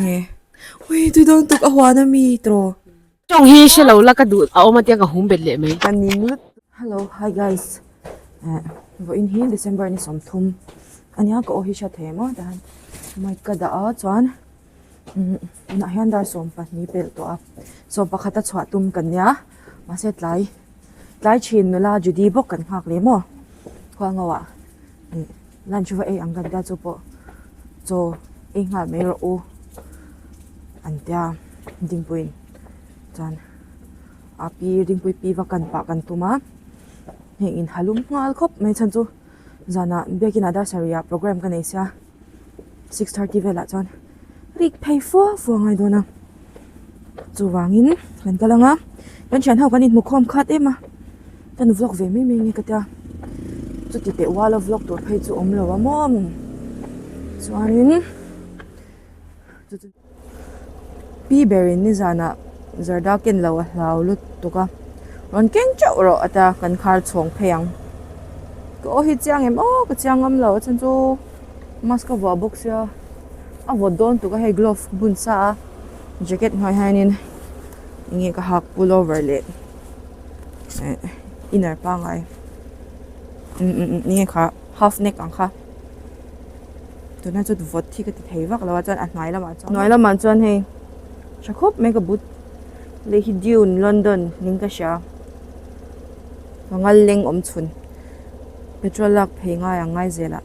Nge ui tui dawn tuk a huan a mi tawh. Tawng hi hre lo la ka duh a awm a tia ka hum bet leh mai. Ka ning lut. Hello hi guys eh vawiin hi December ni 30 ania ka aw hi hriat thei em aw tihian mic ka dah a chuan umm tunah hian dar 12 pelh tawh a 11 a chhuah tum kan nia mahse tlai tlai thin nula Judy bawk kan nghak leh maw khual ngo ah ih lunch va ei ang kan tia chu pawh chaw ei nghal mai rawh u an tia dingpuiin chuan a pi dingpui pi va kan pah kan tum a heng in ha lum nghal khawp mai chhan chu zanah biakin ah dar sarih ah programme ka nei sia 6:30 velah chuan rik phei fua fua ngai dawn a chuvangin kan kal ang a kan thian ho kan inhmu khawm khat em a kan vlog ve mai mai nge ka tia chuti teh ual a vlog tur phei chu awm lo a maw chuanin pi berin nizanah zarda ken lo a hlau lutuk a rawn keng teuh rawh a tia kan khar chhawng phei ang ka aw hi chiang em aw ka chiang ngam lo a chhan chu mask a vuah bawk sia a vawt dawn tuk a hei glove ka bun sa a jacket hnuai hianin enge ka hak pullover leh eh inner pangngai enge kha half neck ang kha tuna chu vawt hi ka ti thei vak lo a chuan a hnuai lamah chuan hnuai lamah chuan hei tha khawp mai ka but leh hi dune London niin ka hria ka ngal leng awm chhun petrol lak phei ngai ang ngai zel ah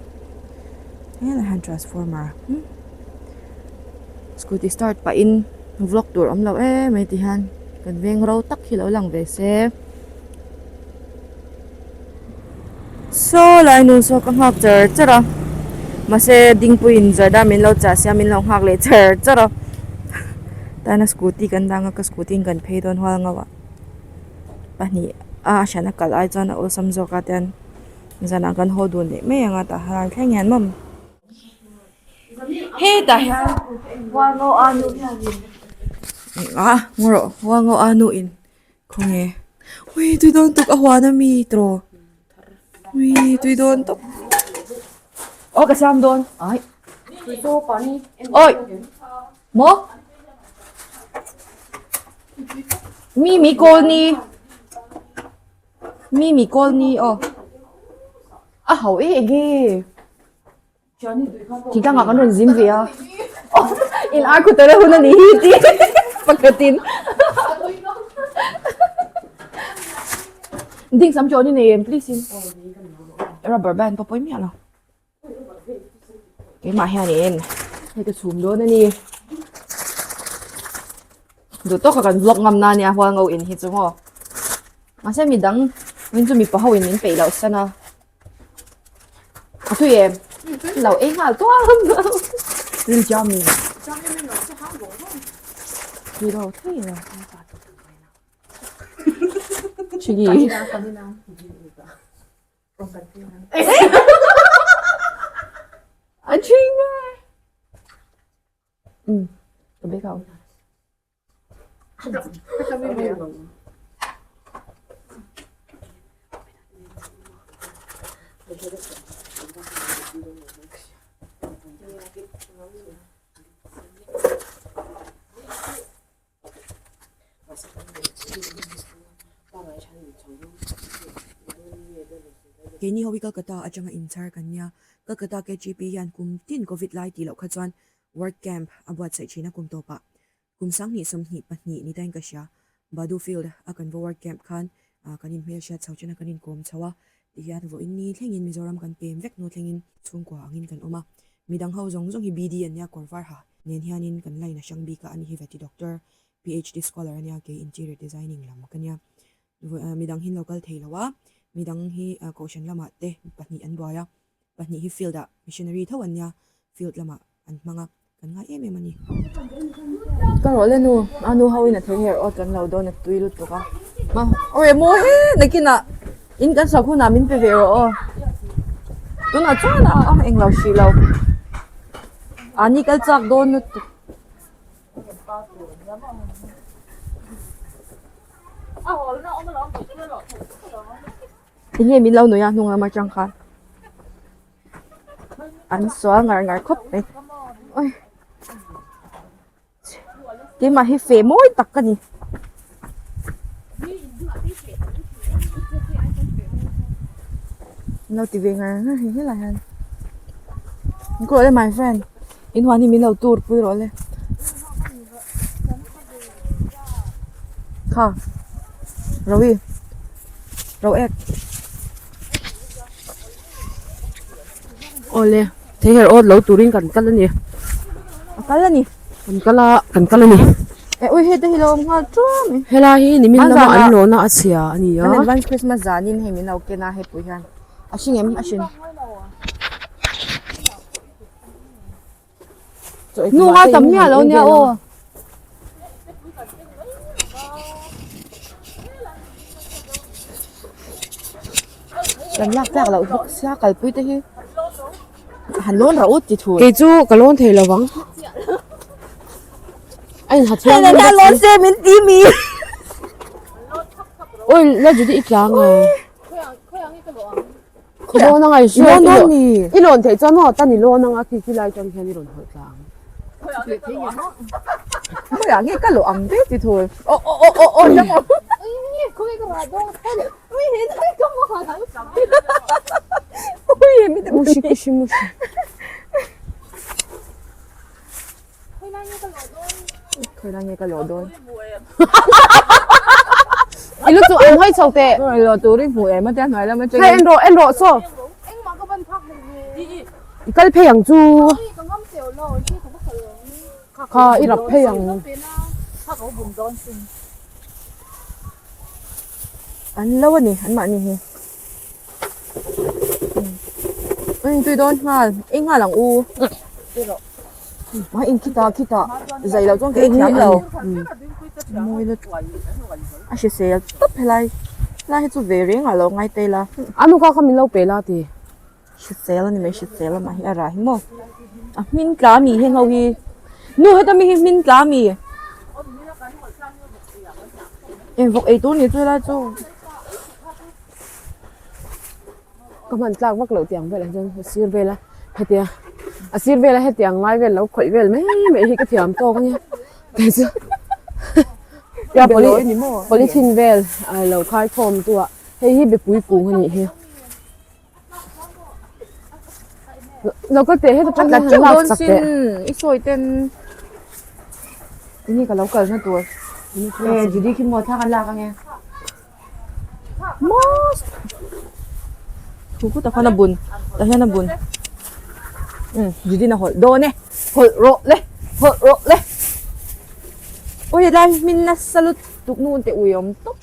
helai hian transformer hmm scooty start pahin vlog tur awm lo em mai ti hian kan veng ro tak hi lo lang ve se saw lai nun saw ka nghak char char a mahse dingpuiin zarda min lo chah sia min lo nghak leh char char a tana scooty kan dang a ka scooty in kan phei dawn hual ngauh a pahnih a a hran a kal ai chuan a awlsam zawk a tian zanah kan haw dun leh mai ang a tah halai thleng hian mawm hetah hian hualngo a nu hianin ah ngaw rawh hualngo a nu in khawnge ui tui dawn tuk a huan ami tawh ui tui dawn tawp aw ka siam dawn ai awi maw mi mi kawl ni mi mi kawl ni aw a ho e enge Thingtlang ah kan rawn zin ve a in ar khut tere hun a ni hi tih pakhatin ding sam chawn i nei em please in rubber band pawh pawi miah lo keimah hianin hei ka chhum dawn a ni duh tawk a kan vlog ngam na nia hual ngo in hi chu maw mahse midang min chu mipa ho in min peih loh san a. A tui em? Lo ei nghal tuam. Ril jam mi. Tui lo thei lo. Chigi. A chinga. Ka bek au. Keini ho hi Kolkata atanga inchhar kan nia. Kolkata KGP hian kum tin Covid lai tih loh kha chuan Work camp a buatsaih thin a kum tawpah kum 2022 ni tain ka hria. Badu field a kan va work camp khan kan inhmel hriat chho chen a kan inkawm chho a ti hian vawiin ni thlengin Mizoram kan pem vek hnu thlengin chhungkua angin kan awm a. Midang ho zawng zawng hi BD an nia kawr var ha nen hianin kan line a hrang bik a ani hi veti doctor PhD scholar ania kei interior designing lam ka nia. Midang hi an lo kal thei lo a midang hi kohhran lamah te pahnih an buai a. Pahnih hi field ah missionary tho an nia, field lamah an hmang a, kan ngai em em a ni. Ka rawh le nu, a nu ho in a thei her awt kan lo dawn a tui lutuk a. Ma, aw maw he nakinah in kan sak hunah min pe ve rawh aw. Tunah chuan a eng lo hrih lo. A ni kal chak dawn lutuk. Tinge min lo nuih a hnung lam atang khan an sual ngar ngar khawp mai oi. Keimah hi feh mawi tak ka ni. Min lo ti ve ngar ngar hei helai hian. Min kawh le my friend. In huan hi min lo tur pui rawh le. Kha. Rohi. Ro ek. Awle, thei her awt lo turin kan kal a ni. A kal a ni. Kan kal a, kan kal a ni. E ui hei te hi lo awm nghal ṭuam e. Helai hi nimin lama an lawna a chhia a ni a. Kan advance Christmas zanin hei min lo ken a hepui hian. A hring em? A hrin. Nu nga tam miah lo nia aw. Kan lak tlak loh bawk sia kalpui te hi han lawn rauh ti thul. Kei chu ka lawn thei lo vang. A in ha thiang Hei lawn se min ti mi. Oi la judy i tlang a. I lawn anga i hriat I lawn dawn ni. I lawn theih chuan maw tan i lawn anga khi khi lai chuan khian i rawn hawlh tlang. Khawiah nge ka lawh ang ve ti thul. Aw aw aw aw aw dang aw. Mushi kushi mushi. Khawilai nge ka lawh dawn. I lu chu an hawi chho teh. I lawh tur i hmuh em a tia hnuai lam atangin. Hei en rawh en rawh saw. I kal phei ang chu. Kha i rap phei ang. An lo a ni an mahni hi. Ui tui dawn nghal ei nghal ang u. Mah in khitah khitah zai loh chuan ka ei thiam lo. Mawi lutuk a hrisel tawp helai helai hi chu ve reng ah lo ngai ta ila. A nu kha kha min lo pe la ti. Hrisel a ni mai hrisel a mah hi a rah hi maw. A hmin tla mi heng ho hi nu heta mi hi hmin tla mi. Eng vawk ei tur ni chu helai chu. Ka hman tlak vak loh tiang velah chuan a sir vela hetia a sir vela hetiang lai vel lo khawih vel mai mai hi ka thiam tawk a nia kei chu tia polythene vel lo khai khawm tu ah hei hi mipui kung a nih hi lo kal teh heta tang hian han lak chak teh i sawi ten tinge ka lo kal na tur e Judy khi maw thla kan lak ange. Maw thu khut ah khan a bun tah hian a bun umm Judy in a hawlh dawn e hawlh rawh le hawlh rawh le aw helai hi hmin nasa lutuk nu te ui awm tawp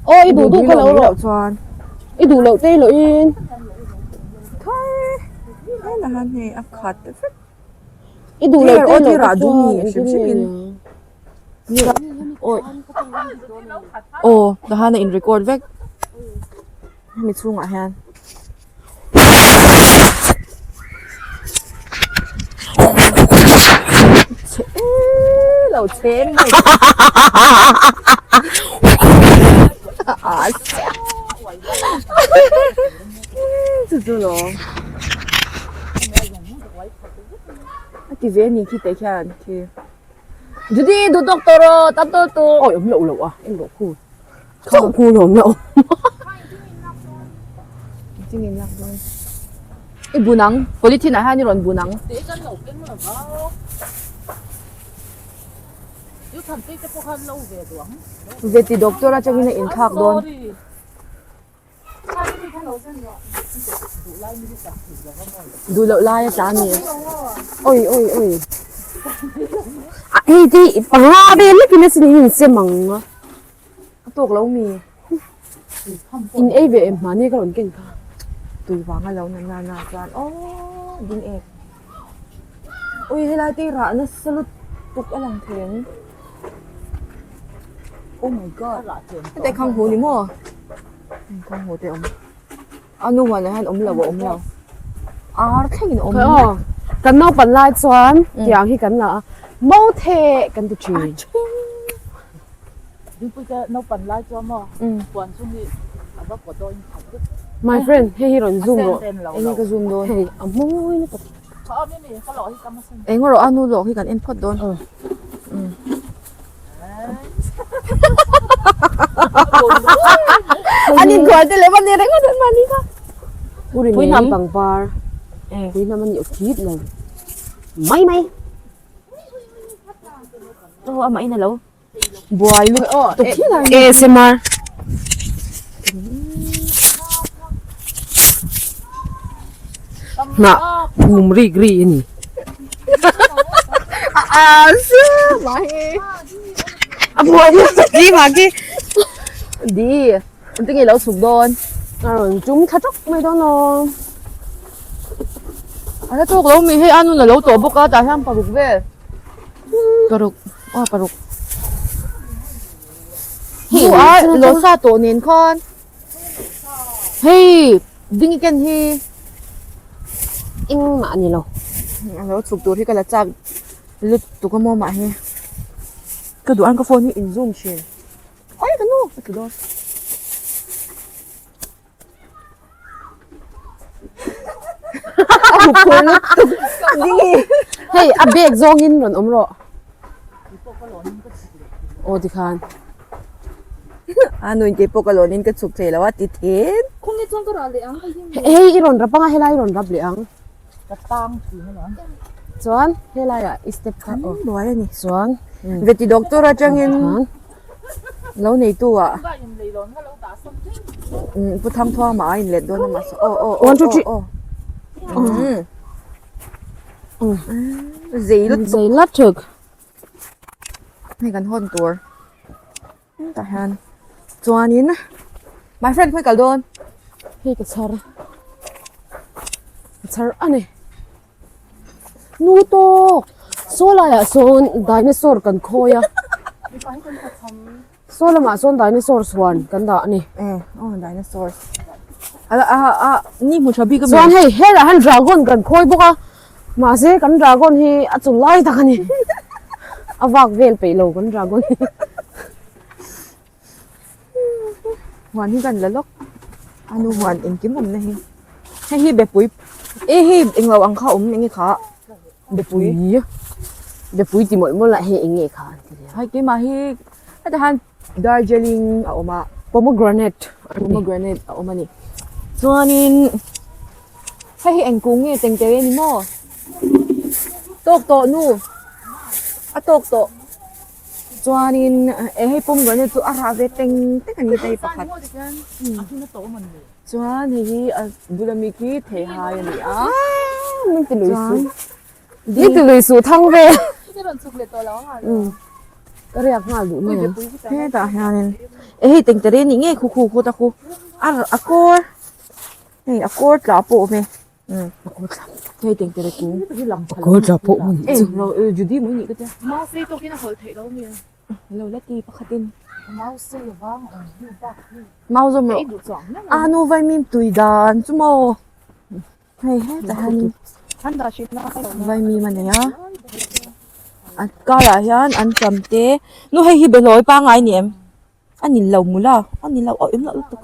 aw i duh duh kha lo rawh chuan i duh loh te i lawh in khai helai hian hei a khat vek. I duh loh te loh rah dum ni hrim hrim in awi aw tahan a in record vek hemi chhungah hian chhe lo chhe mai chu chu lo. A ti ve ni khi teh khian khi Judy duh tawk tawh rawh tam tawh tawh awi awm loh loh a eng rawh khu chauh khu lawm na awm Engtin in lak dawn i bun ang polythene ah hian i rawn bun ang Veti doctor atangin a inthlak dawn. Duh loh lai a tla a ni. Oi oi oi. A hei te panga vel lekin a sin in sem ang a. A tawk lo mi. In ei ve em hmani ka rawn ken kha. Tui vang a lo na na na chuan aw ding ek. Ui helai te rah nasa lutuk a lang thei ang. Oh my god. Heta khang hu ni maw? Khang hu te awm. A nu huanah hian awm lo a awm lo. Ar thlengin awm. Aw. Kan naupan lai chuan tiang hi kan la a. Mo the kan ti thin. Dingpui te naupan lai chuan maw puan chung hi a va kaw dawn khat vek. My friend, hei hi rawn zoom rawh. Enge ka zoom dawn? Hei, a mawi lutuk. Eng rawh a nu lawk hi kan en phawt dawn. An inkual te leh mahni reng a mahni kha. Uri Puihnam. nei pangpar. Puihnam a ni aw khit lo. Mai mai. Aw amah in a lo buai lutuk hial a. ASMR. Hnah phum rik ri a ni. A buai lutuk hi mahni. Di, engtin nge i lo chhuk dawn? A rawn tum thla tawk mai dawn lo. A la tawk lo mi hei a nun a lo tawh bawk a tah hian paruk vel. Paruk aw paruk. Hei a lo sa tawh nen khan hei ding i ken hi engmah a ni lo. A lo chhuk tur hi ka la chak lutuk a maw mah hi. Ka duh an ka phone hi in zoom thin. Oi ka nu ka ti dawn. A hup khur lutuk ding i. Hei a bag zawngin rawn awm rawh. Aw tikhan. A nuin keipawh ka lawnin ka chhuk thei lo a ti thin. Hei i rawn rap anga helai i rawn rap leh ang. Chuan helaiah i step kha aw. Buai a ni. Chuan. Veti doctor atangin lo neitu ah Pu Thangthuama a inlet dawn a mahse aw aw aw One two three. aw aw zei lutuk. Zei lutuk. Hei kan hawn tur tah hian chuanin my friend khawi kal dawn. Hei ka chhar ka chhar a ni. Nu tawk saw laiah sawn dinosaur kan khawi a saw lamah sawn dinosaur chhuan kan dah a ni. Eh aw dinosaur a a a ni hmu tha bik a mi. Chuan hei helaiah hian dragon kan khawi bawk a mahse kan dragon hi a chu lai tak a ni a vak vel peih lo kan dragon hi. Huan hi kan la lawk a nu huan engkim awmna hi hei hi bepui e hei englo ang kha awm enge kha bepui bepui ti mawlh mawlh a hei enge kha an ti leh a hei keimah hi hetah hian Darjeeling a awm a pomegranate pomegranate a awm a ni chuanin hei hi eng kung nge tengtere ni maw tawk tawh nu a tawk tawh. Chuanin eh hei pomegranate chu a rah ve teng teng a ni ta hei pakhat chuan hei hi a bula mi khi theihai a ni a min ti lui suh min ti lui suh thang ve ka riak nghal duh mai ang hetah hianin eh hei tengtere ni ngei khu khu khu ta khu a a kawr hei a kawr tla pawh a awm e. Hei teng tere kung. Kawr tla pawh mun chu. Lo Judy mai nih ka tia. Mau sei tawkin a hawlh theih lo mi. Lo la ti pakhatin. Mau sei avang awm hnu bak hi. Mau zawm rawh. A nu vai mim tui dan chu maw. Hei hetah hianin vai mim a nei a. A karah hian an tam te. Nu hei hi behlawi pangngai ni em? A ni lo mula a ni lo a awm loh lutuk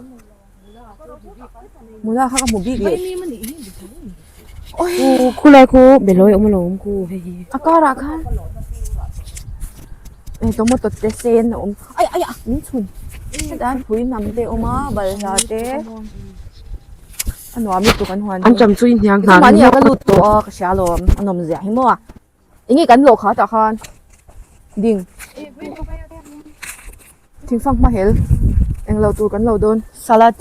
mula kha ka hmu bik leh Aw khulai khu belawi awm alawm khu hei hi a karah khan eh tomato te sen a awm ai ai a min chhun hetah hian phui hnam te a awm a balhla te a nuam lutuk an huan an cham chu i hniang hna mahni ah ka lut tawh a ka hria alawm a nawm ziah hi maw a. Enge kan lawh kha tah khan ding thingfang hma hel englo tur kan lo dawn salad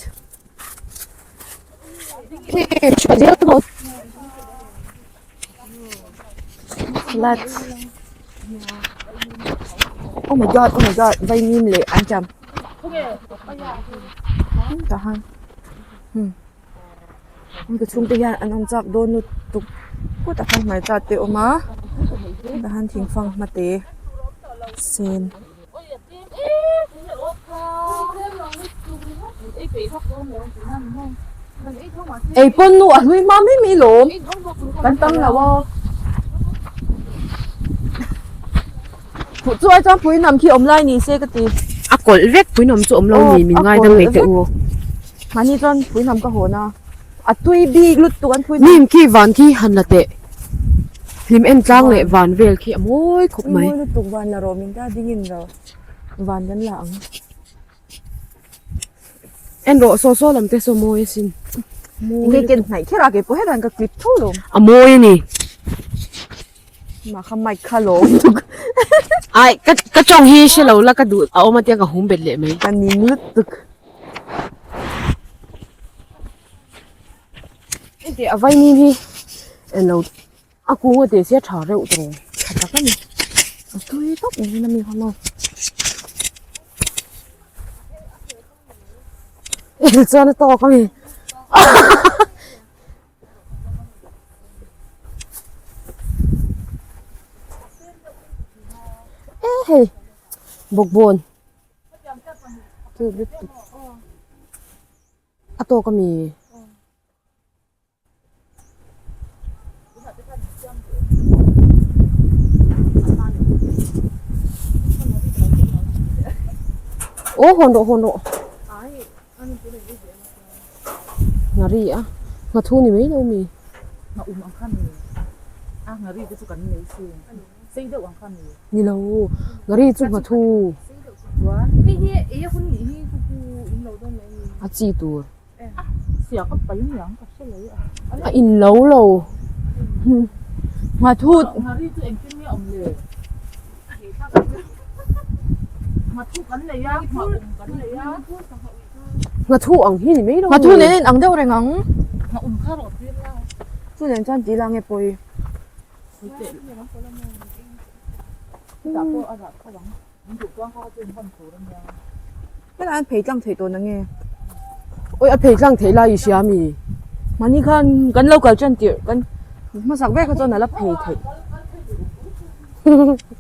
salad oh my god oh my god vaimim leh an cham tah khan hmm. Ka chhungte hian an awm chak dawn lutuk kawtah khan hmarcha te a awm a tah hian thingfang hmate sen. Ei pawn nu a hlui hma mai mai lawm kan tam lo a chu ai chuan pui nam khi awm lai ni se ka ti a kawlh vek pui nam chu awm lo ni min ngaidam ngei teh u. Mahni chuan phui hnam ka hawn a, a tui bik lutuk an phui hnam. Nim khi van khi han la teh. Hlim en tlang leh van vel khi a mawi khawp mai. Mawi lutuk van la rawh min ta dingin lo van kan la ang. En rawh saw saw lam te saw mawi asin. Mawi ken hnaih kher a keipawh hetah hian ka clip tho lo. A mawi a ni. Mah kha mic kha lawm tuk. Ai ka ka tawng hi hre lo la ka duh a awm a tia ka hum bet leh mai. Ka ning lutuk. Heti a vaimim hi eng lo a kung a teh sia tha reuh tawh. Tha tak a ni. A tui tawp mai a mi kha maw. Eng chuan a tawk a mi. E hei bawkbawn a tawk a mi. Aw hawn rawh hawn rawh. Ngari a, nghathu ni mai lo mi. Nga um ang kha mi. A ngari te chu kan nei sin. Sei deuh ang kha mi. Ni lo, ngari chu nghathu. Chuan hei hi ei a hun nih hi ku ku in lo dawn mai mi. A chi tur. Siak a pai niang ka hre lo a. A in lo lo. Nghathu. Ngari chu engtin nge awm le? Nghathu kan nei a, ngha um kan nei a. Nghathu ang hi ni mai lo. Nghathu nen in ang deuh reng ang. Ngha um kha rawh tir la. Chu nen chuan ti la nge pawi. Chutah pawh a rah tho ang. Min duh chuan kha chu in hawn tur a nia. Helai an phei tlang theih tawh na nge? Oi a phei tlang theih lai i hria mi? Mahni khan kan lo kal tan tirh kan hmasak ber kha chuan a la phei theih.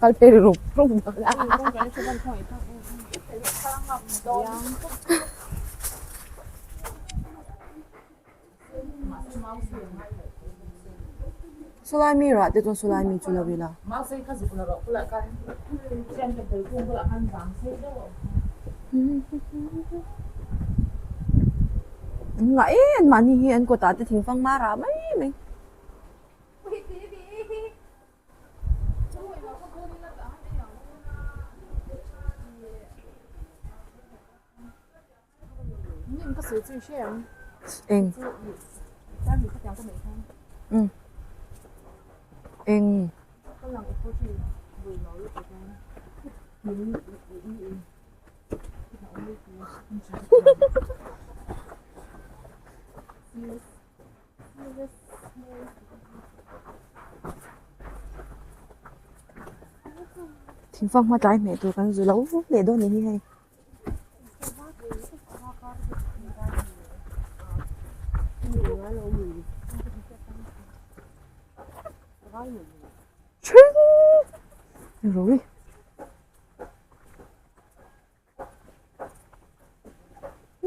Kal phei ri rup rup dawn. Sawlai mi rah te chuan sawlai mi chu lo ila. An ngah em an mahni hi an kawtah te thingfang ma rah mai mai. Eng eng Thingfang hma tlai hmeh tur kan zu lo leh dawn a ni hi hei. Rồi.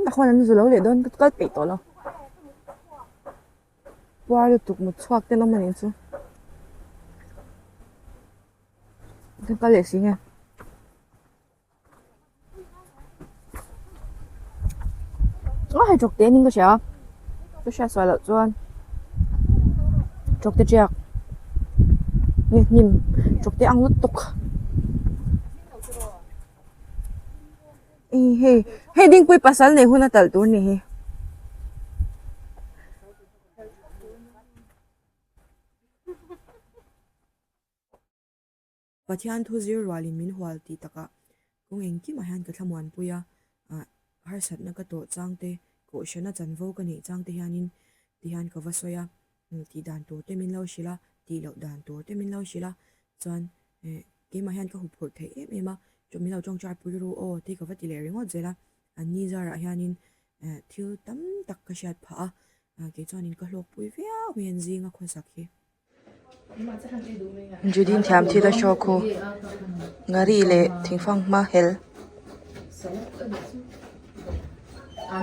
Tah khuan an zu lo leh dawn kal peih tawh lo. Puar lutuk mut chhuak te lawm a nih chu. Kan kal leh si nge. A hei tawk te ning ka hria a ka hriat sual loh chuan tawk te tiak nge hnim tawk te ang lutuk ih hei hei dingpui pasal nei hun a talh tur a ni hi. Pathian thu zir rualin min hual tih takah kawng engkimah hian ka thlamuanpui a, ah harsatna ka tawh chang te, kohhrana chanvo ka neih chang te hianin tihian ka va sawi a, tih dan tur te min lo hrilh a, tih loh dan tur te min lo hrilh a, chuan eh keimah hian ka huphurh theih em em a, min lo tawngtai pui ru aw tih ka va ti leh ringawt zel a, an ni zarah hianin eh thil tam tak ka hriat phah a, kei chuanin ka hlawkpui viau mai an zinga khawsak hi. Judin thiam thil a show khu ngari leh thingfang hma hel.